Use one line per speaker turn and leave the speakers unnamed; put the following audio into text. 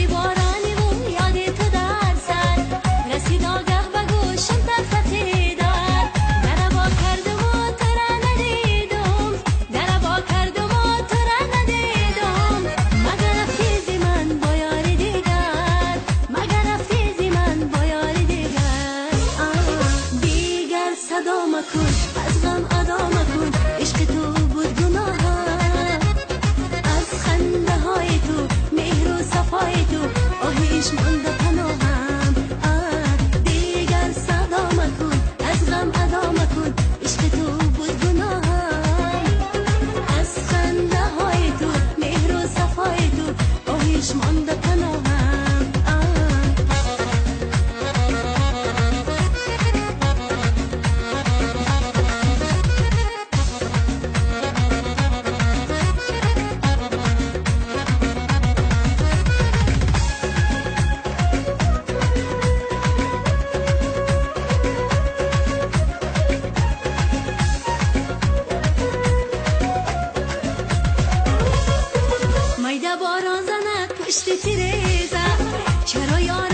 بارانی و یاد تو در سر رسید آگه به گوشم طرفتی در در وا کردم و تو را ندیدم در وا کردم و تو را ندیدم مگر رفتی ز من با یار دیگر مگر رفتی ز من با یار دیگر دیگر صدا مکن از غم ادا مکن عشق تو بود گناهم از خنده های تو مهر و صفای تو آهش مانده پناهم دیگر صدا مکن از غم ادا مکن عشق تو بود گناهم از خنده های تو مهر و صفای تو آهش مانده پناهم. میده باران زند پشت تیریزه چرا یار